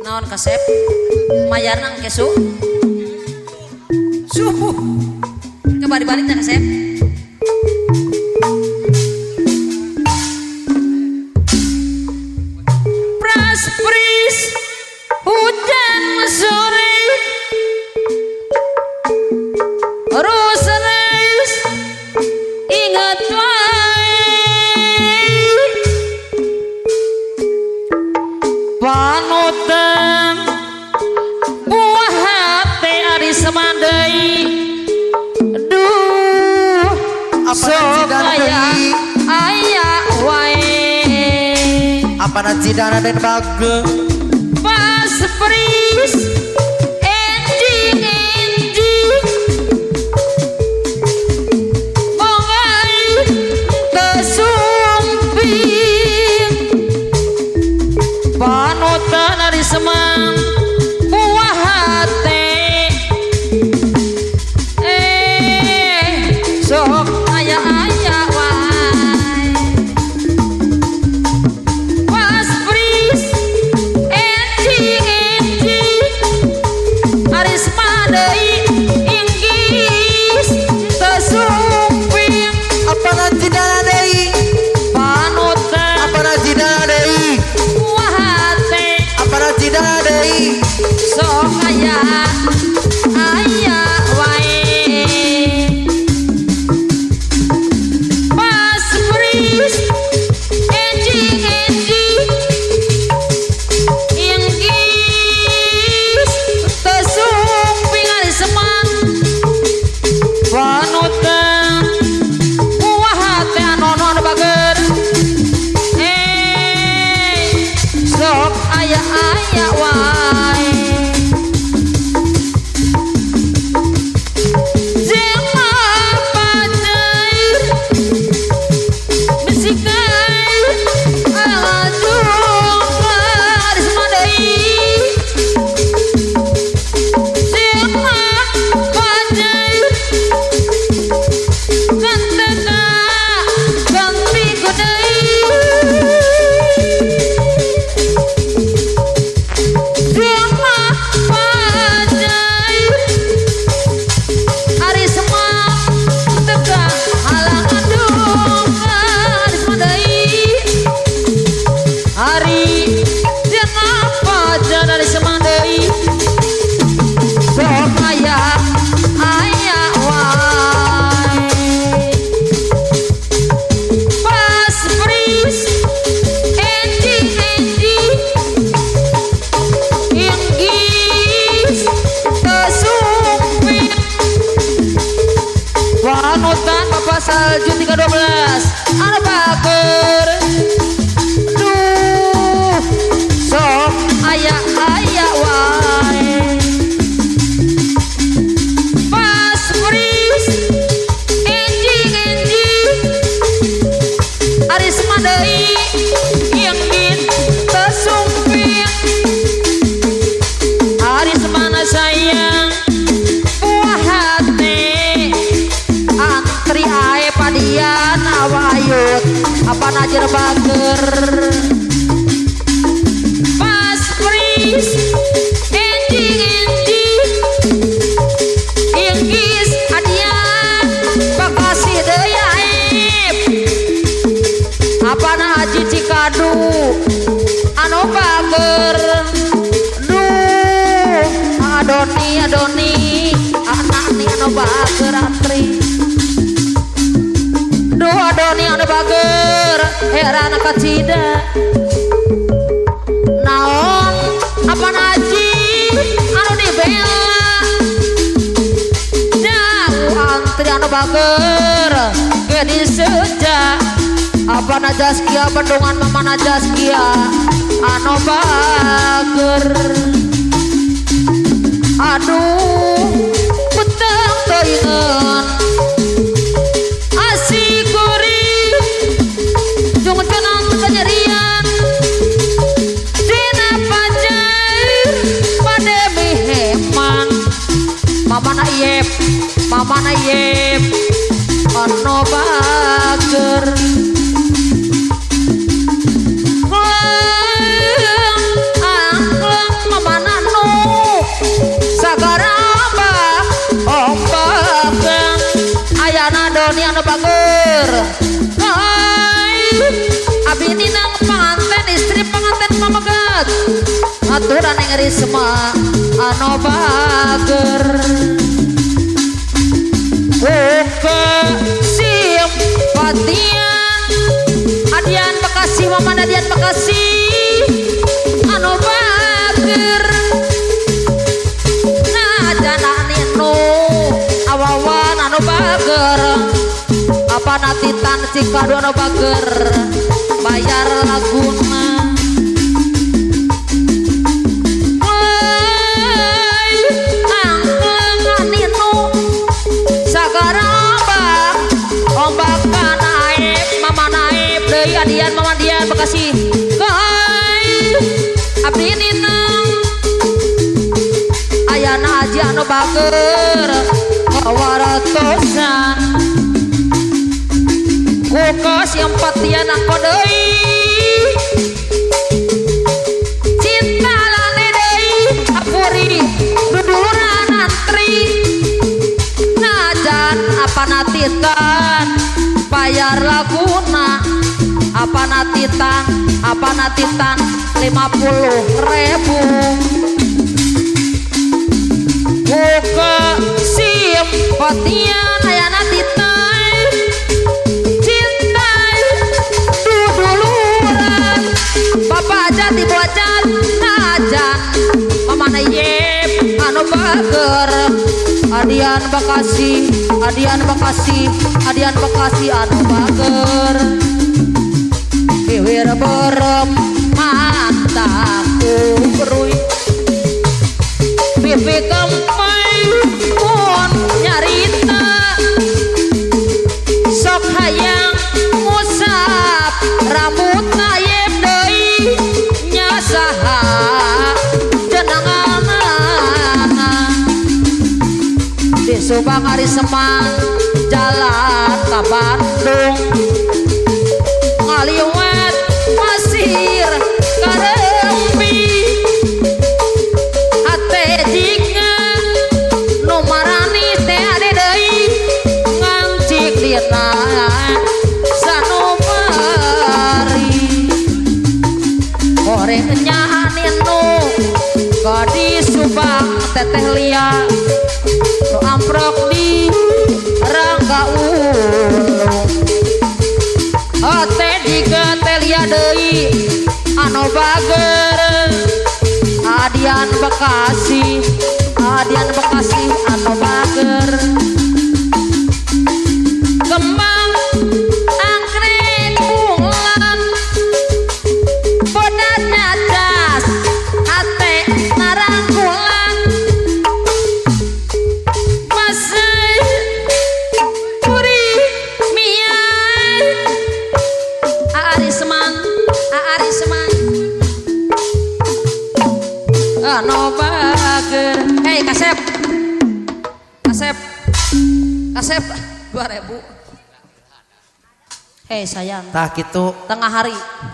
Naon kasep mayar nang kesu suhu coba dibalik dah kasep. Pras pris hujan sore Rosales ingat wae panutan buah hati ari semandai duh sok aya aya wae apa najidana den bageng pas pris enjing enjing bongai tesumping panutan ari semang buah hati sok aya aya wae pas pris enjing enjing aris madai inggis tesumping apa najidana deui panutan apa najidana deui buah hati apa najidana deui sok aya aya wae pas pris enjing enjing inggis tesumping ari semang panutan buah hati anu anu bager sok aya aya wae panutan Bapak Salju 312 anu bager duh sok aya aya wae pas pris enjing enjing aris madai yang tesumping aris mana sayang buah hati antri ae padian awayut apa najir bager pas pris enjing enjing inggis adian bakasih deui aib apa na haji cikadu anu bager duh adoni adoni anak nih anu bager antri duh adoni anu bager heran kacida naon apa haji anu dibela jauh antri anu bager gedi seja apa najaskia bendungan mama najaskia anu bager aduh beteng teuingeun asik gurih jung cenang kanyerian dina pajair pandemi hemat. Yep, Mamana Yep anu bager. Kleng angkleng Mamana nu sagara ombak ombak ayana Doni anu bager. Hai abi ninang panganten istri panganten pamegat aturan yang Risma anu bager. Buka simpatian Adian Bekasi Maman Adian Bekasi anu bager. Najana nino awawan anu bager apa natitan cikadu anu bager bayar laguna. Adian Mama Dian Bekasi kai abdi ninang ayana aji anu bager kawaratosan ku kasimpatian angko deui cinta lane deui apuri duduluran antri najan apa natitan bayar laguna apa natitan 50.000 buka simpatian ayana titan cinta duduluran bapak aja ibu aja najan Mamana Yep anu bager Adian Bekasi Adian Bekasi Adian Bekasi anu bager. Biwir berem mataku berui pipi kempai pun nyarita sok hayang ngusap rambut nayep deui nyasaha jenenganana di Subang ari Semang jalan ka Bandung ngaliwat pasir karempi ate jika nu marani teh ade deui ngancik dina sanubari goreng nyahaninu gadis Subang teteh lia nu amprok di Rangga Ulung ate jika telia deui anu bager Adian Bekasi Adian Bekasi anu bager. Kembang anggrek bulan bodat nyacas ate narangkulan masih puri mian Arisman Arisman anu bager. Hei kasep kasep kasep 2000. Hei sayang tah kitu tengah hari.